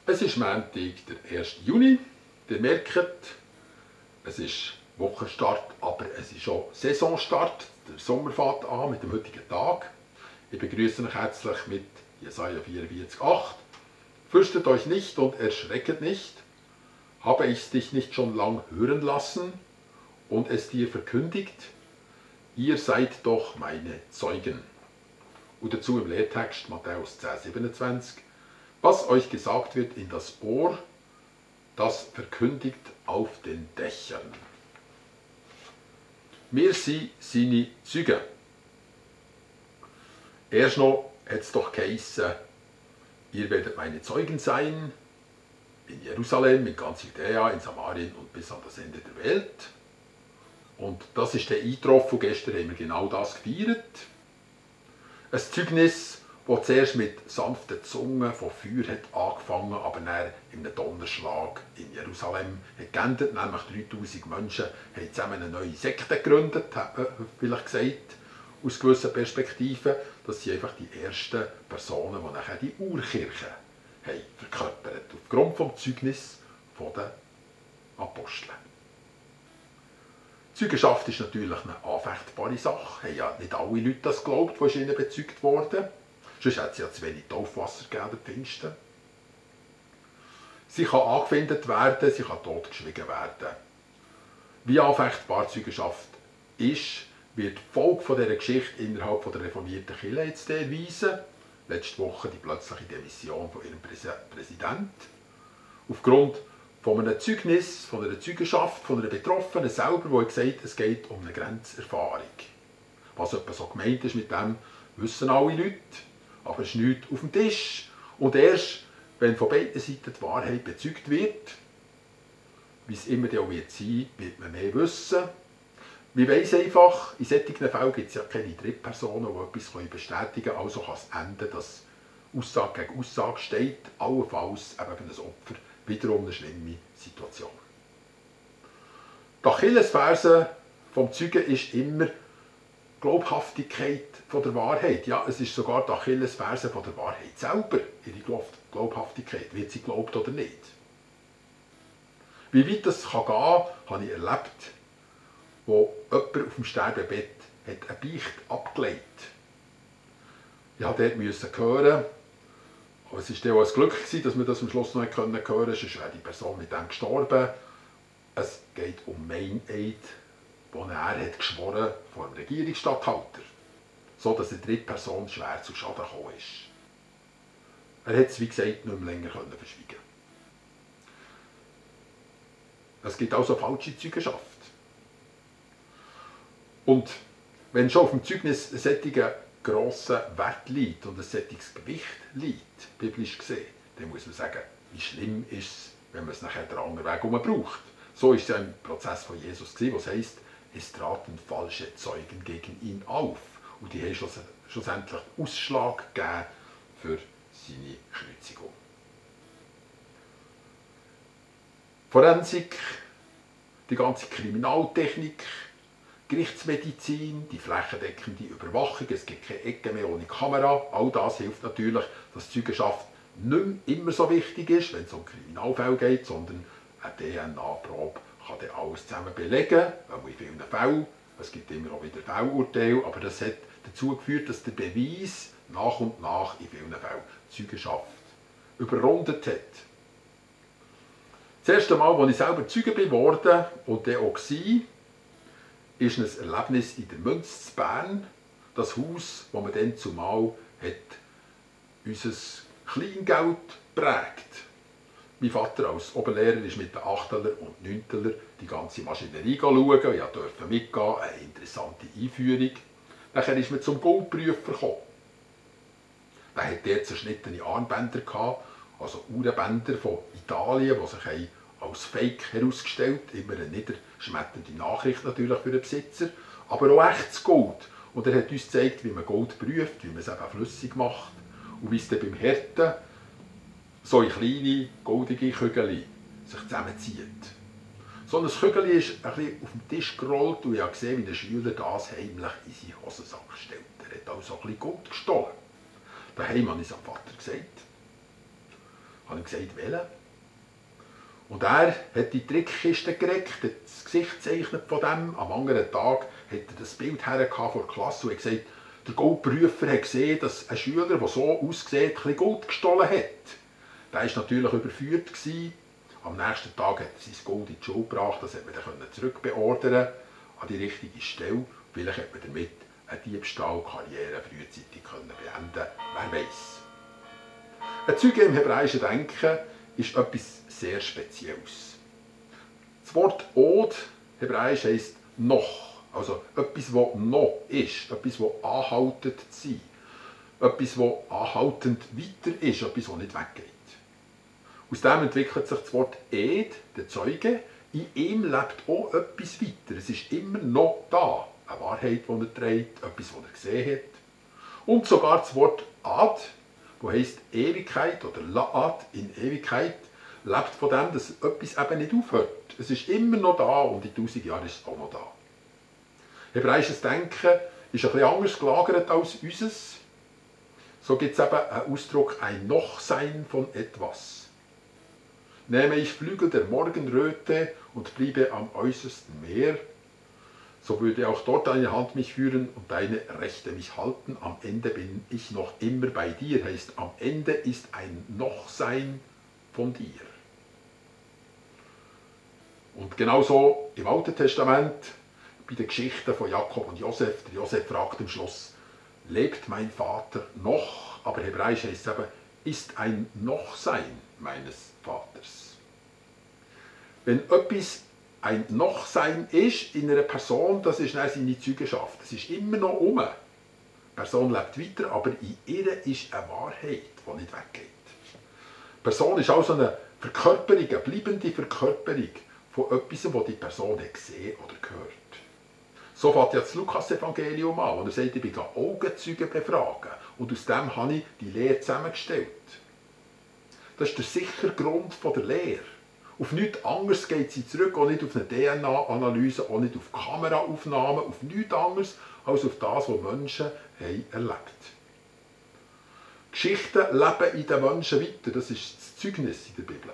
Es ist Montag, der 1. Juni. Ihr merkt, es ist Wochenstart, aber es ist auch Saisonstart. Der Sommer fängt an mit dem heutigen Tag. Ich begrüße euch herzlich mit Jesaja 44,8. Fürchtet euch nicht und erschrecket nicht. Habe ich es dich nicht schon lang hören lassen und es dir verkündigt? Ihr seid doch meine Zeugen. Und dazu im Lehrtext Matthäus 10,27. Was euch gesagt wird in das Ohr, das verkündigt auf den Dächern. Wir sind seine Zeugen. Erst noch hat es doch geheissen, ihr werdet meine Zeugen sein, in Jerusalem, in ganz Judäa, in Samarien und bis an das Ende der Welt. Und das ist der eingetroffen. Gestern haben wir genau das gefeiert. Ein Zeugnis, das zuerst mit sanften Zungen von Feuer hat angefangen, aber dann in einem Donnerschlag in Jerusalem hat geendet. Nämlich 3000 Menschen haben zusammen eine neue Sekte gegründet, hat man vielleicht gesagt, aus gewissen Perspektiven. Das sind einfach die ersten Personen, die nachher die Urkirche haben verkörpert, aufgrund des Zeugnisses der Apostel. Die Zeugenschaft ist natürlich eine anfechtbare Sache. Haben ja nicht alle Leute das geglaubt, die ihnen bezeugt wurden. Sonst hat es ja zu wenig Taufwasser gegeben, der Pfingsten. Sie kann angefeindet werden, sie kann totgeschwiegen werden. Wie anfechtbar die Zeugenschaft ist, wird die Folge von dieser Geschichte innerhalb der reformierten Kirche jetzt erweisen. Letzte Woche die plötzliche Demission von ihrem Präsidenten. Aufgrund von einem Zeugnis, von einer Zeugenschaft, von einer Betroffenen selber, die gesagt hat, es geht um eine Grenzerfahrung. Was etwa so gemeint ist mit dem, wissen alle Leute. Aber es ist nichts auf dem Tisch. Und erst, wenn von beiden Seiten die Wahrheit bezeugt wird, wie es immer auch wird sein, wird man mehr wissen. Wir weiss einfach, in solchen Fällen gibt es ja keine Drittpersonen, die etwas bestätigen können. Also kann es enden, dass Aussage gegen Aussage steht, allenfalls eben für ein Opfer wiederum eine schlimme Situation. Die Achillesferse vom Zeugen ist immer Glaubhaftigkeit von der Wahrheit. Ja, es ist sogar die Achillesferse von der Wahrheit selber, ihre Glaubhaftigkeit. Wird sie geglaubt oder nicht? Wie weit das gehen kann, habe ich erlebt, wo jemand auf dem Sterbebett eine Beichte abgelegt hat. Ich musste dort hören, aber es war auch ein Glück, dass wir das am Schluss noch hören konnten, sonst wäre die Person mit dem gestorben. Es geht um Meineid, wo er hat geschworen vor dem Regierungsstatthalter, so dass eine Drittperson schwer zu Schaden gekommen ist. Er hat es, wie gesagt, nicht mehr länger verschwiegen. Es gibt also falsche Zeugenschaft. Und wenn schon auf dem Zeugnis ein solcher grosser Wert liegt und ein solches Gewicht liegt, biblisch gesehen, dann muss man sagen, wie schlimm ist es, wenn man es nachher den anderen Weg braucht. So ist es ja im Prozess von Jesus gewesen, was heisst, es traten falsche Zeugen gegen ihn auf. Und die haben schlussendlich Ausschlag gegeben für seine Kreuzigung. Forensik, die ganze Kriminaltechnik, Gerichtsmedizin, die flächendeckende Überwachung, es gibt keine Ecke mehr ohne Kamera. All das hilft natürlich, dass die Zeugenschaft nicht mehr immer so wichtig ist, wenn es um Kriminalfälle geht, sondern eine DNA-Probe kann dann alles zusammen belegen, auch in vielen Fällen. Es gibt immer auch wieder Fehlurteile, aber das hat dazu geführt, dass der Beweis nach und nach in vielen Fällen die Zeugenschaft überrundet hat. Das erste Mal, als ich selber Zeuge geworden und dann auch war, ist ein Erlebnis in der Münz zu Bern. Das Haus, das man dann zumal hat, unser Kleingeld prägt. Mein Vater als Oberlehrer ist mit den Achteler und Neunteler die ganze Maschinerie schauen. Ich durfte mitgehen, eine interessante Einführung. Dann ist man zum Goldprüfer gekommen. Der hatte dort zerschnittene Armbänder gehabt, also Uhrenbänder von Italien, die sich als Fake herausgestellt haben. Immer eine niederschmetternde Nachricht natürlich für den Besitzer, aber auch echtes Gold. Und er hat uns gezeigt, wie man Gold prüft, wie man es eben flüssig macht und wie es dann beim Härten so kleine, goldige Kügel sich zusammenzieht. So ein Kügel ist ein bisschen auf den Tisch gerollt und ich habe gesehen, wie der Schüler das heimlich in seinen Hosensack stellt. Er hat also ein bisschen Gold gestohlen. Daheim habe ich es am Vater gesagt. habe ich gesagt, welchen? Und er hat die Trickkiste gereckt, hat das Gesicht gezeichnet von dem. Am anderen Tag hat er das Bild hergehabt vor der Klasse und hat gesagt, der Goldprüfer hat gesehen, dass ein Schüler, der so aussieht, ein bisschen Gold gestohlen hat. Der war natürlich überführt. Am nächsten Tag hat er sein Gold in die Schule gebracht, das hat man dann zurückbeordern an die richtige Stelle. Vielleicht hat man damit eine Diebstahlkarriere frühzeitig beenden können. Wer weiß. Ein Zeuge im hebräischen Denken ist etwas sehr Spezielles. Das Wort Od, hebräisch, heisst noch. Also etwas, das noch ist, etwas, das anhaltend sein, etwas, das anhaltend weiter ist, etwas, das nicht weggeht. Aus dem entwickelt sich das Wort Ed, der Zeuge. In ihm lebt auch etwas weiter. Es ist immer noch da. Eine Wahrheit, die er trägt, etwas, das er gesehen hat. Und sogar das Wort Ad, das heisst Ewigkeit oder La'ad in Ewigkeit, lebt von dem, dass etwas eben nicht aufhört. Es ist immer noch da und in 1000 Jahren ist es auch noch da. Hebräisches Denken ist ein bisschen anders gelagert als unseres. So gibt es eben einen Ausdruck, ein Nochsein von etwas. Nehme ich Flügel der Morgenröte und bliebe am äußersten Meer, so würde auch dort deine Hand mich führen und deine Rechte mich halten. Am Ende bin ich noch immer bei dir. Heißt, am Ende ist ein Nochsein von dir. Und genauso im Alten Testament, bei den Geschichten von Jakob und Josef. Der Josef fragt am Schluss, lebt mein Vater noch? Aber hebräisch heißt es eben, ist ein Nochsein meines Vaters. Wenn etwas ein Nochsein ist in einer Person, das ist dann seine Zeugenschaft. Es ist immer noch um. Die Person lebt weiter, aber in ihr ist eine Wahrheit, die nicht weggeht. Die Person ist also eine Verkörperung, eine bleibende Verkörperung von etwas, das die Person hat gesehen oder gehört. So fängt ja das Lukas-Evangelium an, wo er sagt, ich bin Augenzeugen befragen. Und aus dem habe ich die Lehre zusammengestellt. Das ist der sichere Grund der Lehre. Auf nichts anderes geht sie zurück, auch nicht auf eine DNA-Analyse, auch nicht auf Kameraaufnahmen, auf nichts anderes als auf das, was Menschen haben erlebt. Geschichten leben in den Menschen weiter, das ist das Zeugnis in der Bibel.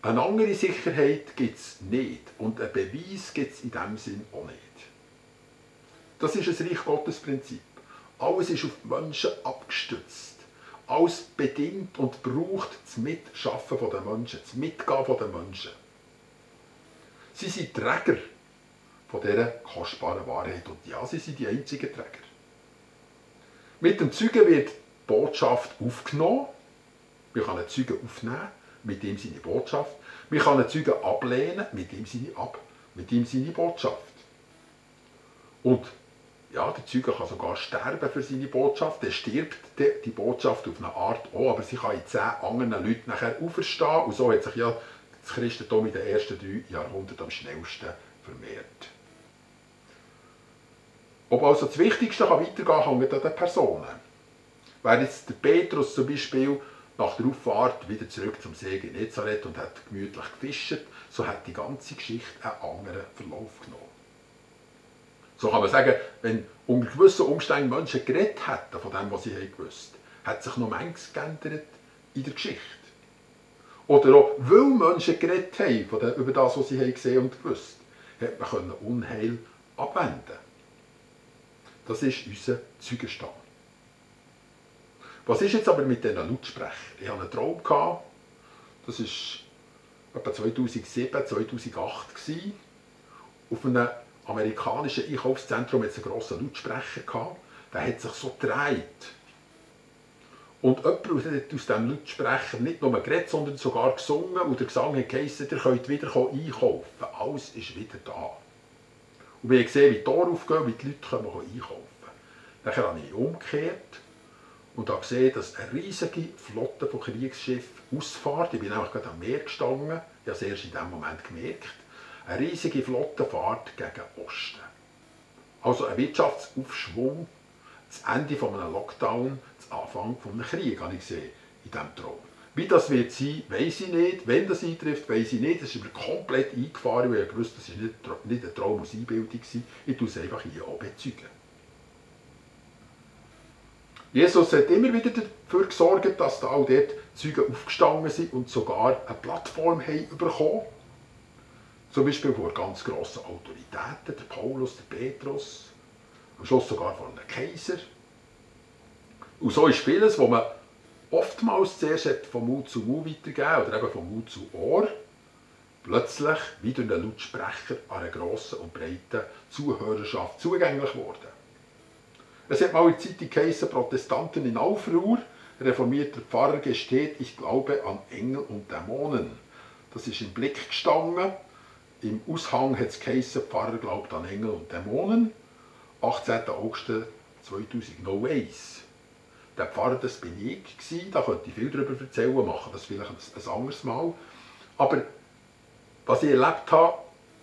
Eine andere Sicherheit gibt es nicht und einen Beweis gibt es in diesem Sinn auch nicht. Das ist ein Reich Gottes Prinzip. Alles ist auf die Menschen abgestützt. Alles bedingt und braucht das Mitschaffen der Menschen, das Mitgehen der Menschen. Sie sind Träger von dieser kostbaren Wahrheit und ja, sie sind die einzigen Träger. Mit dem Zeugen wird die Botschaft aufgenommen. Wir können einen Zeugen aufnehmen, mit ihm seine Botschaft. Wir können einen Zeugen ablehnen, mit ihm seine Botschaft. Und ja, der Zeuge kann sogar sterben für seine Botschaft. Dann stirbt die Botschaft auf eine Art auch, aber sie kann in 10 anderen Leuten nachher auferstehen. Und so hat sich ja das Christentum in den ersten 3 Jahrhunderten am schnellsten vermehrt. Ob also das Wichtigste weitergehen kann, hängt an den Personen. Wäre jetzt der Petrus zum Beispiel nach der Auffahrt wieder zurück zum See Genezareth und hat gemütlich gefischt, so hat die ganze Geschichte einen anderen Verlauf genommen. So kann man sagen, wenn unter gewissen Umständen Menschen geredet hätten von dem, was sie gewusst haben, hat sich noch manches geändert in der Geschichte. Oder auch, weil Menschen geredet haben über das, was sie gesehen und gewusst haben, hat man Unheil abwenden. Das ist unser Zeugenstand. Was ist jetzt aber mit diesen Lautsprechern? Ich hatte einen Traum, das war etwa 2007, 2008. Auf einem amerikanischen Einkaufszentrum hat es einen grossen Lautsprecher gehabt. Der hat sich so gedreht. Und jemand hat aus diesem Lautsprecher nicht nur geredet, sondern sogar gesungen. Und der Gesang hat geheißen, ihr könnt wieder einkaufen. Alles ist wieder da. Und wir haben gesehen, wie die Tore aufgehen, wie die Leute einkaufen können. Dann habe ich umgekehrt und habe gesehen, dass eine riesige Flotte von Kriegsschiffen ausfährt. Ich bin nämlich gerade am Meer gestanden. Ich habe es erst in diesem Moment gemerkt. Eine riesige Flottenfahrt gegen Osten. Also ein Wirtschaftsaufschwung, das Ende eines Lockdown, das Anfang eines Krieges, habe ich gesehen in diesem Traum. Wie das wird sein, weiss ich nicht. Wenn das eintrifft, weiss ich nicht. Das ist mir komplett eingefahren, weil ich wusste, das war nicht ein Traum aus Einbildung. Ich tue es einfach hier auch bezeugen. Jesus hat immer wieder dafür gesorgt, dass da auch dort Zeugen aufgestanden sind und sogar eine Plattform haben bekommen. Zum Beispiel vor ganz grossen Autoritäten, der Paulus, der Petrus, am Schluss sogar von einem Kaiser. Und so ist vieles, was man oftmals zuerst von Mund zu Mund weitergegeben oder eben von Mund zu Ohr, plötzlich wie durch einen Lautsprecher an einer grossen und breiten Zuhörerschaft zugänglich geworden. Es hat mal in der Zeitung geheißen, Protestanten in Aufruhr, reformierter Pfarrer gesteht, ich glaube an Engel und Dämonen. Das ist im Blick gestanden. Im Aushang hat es geheißen, Pfarrer glaubt an Engel und Dämonen. 18. August 2001. Der Pfarrer, das bin ich, da könnte ich viel darüber erzählen, machen das vielleicht ein anderes Mal. Aber was ich erlebt habe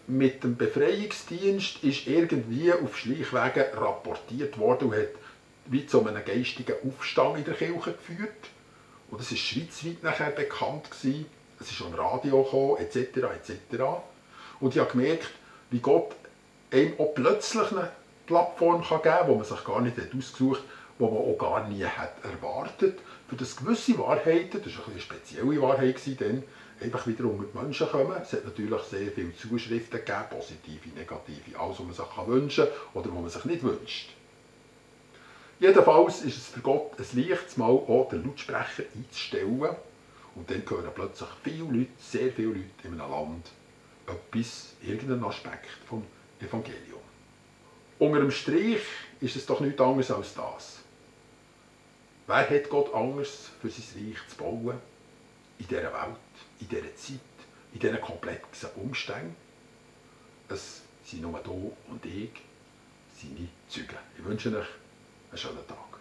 mit dem Befreiungsdienst, ist irgendwie auf Schleichwegen rapportiert worden und hat wie zu einem geistigen Aufstand in der Kirche geführt. Und das war schweizweit nachher bekannt gewesen. Es ist schon im Radio gekommen, etc. etc. Und ich habe gemerkt, wie Gott einem auch plötzlich eine Plattform geben kann, die man sich gar nicht ausgesucht hat, die man auch gar nie hat erwartet, für das gewisse Wahrheiten, das war eine spezielle Wahrheit, dann einfach wieder unter die Menschen kommen. Es hat natürlich sehr viele Zuschriften gegeben, positive, negative, alles, was man sich wünschen kann oder was man sich nicht wünscht. Jedenfalls ist es für Gott ein leichtes Mal, auch den Lautsprecher einzustellen. Und dann hören plötzlich viele Leute, sehr viele Leute in einem Land etwas, irgendeinen Aspekt vom Evangelium. Unter dem Strich ist es doch nichts anderes als das. Wer hat Gott anders für sein Reich zu bauen? In dieser Welt, in dieser Zeit, in diesen komplexen Umständen? Es sind nur du und ich, seine Zeugen. Ich wünsche euch einen schönen Tag.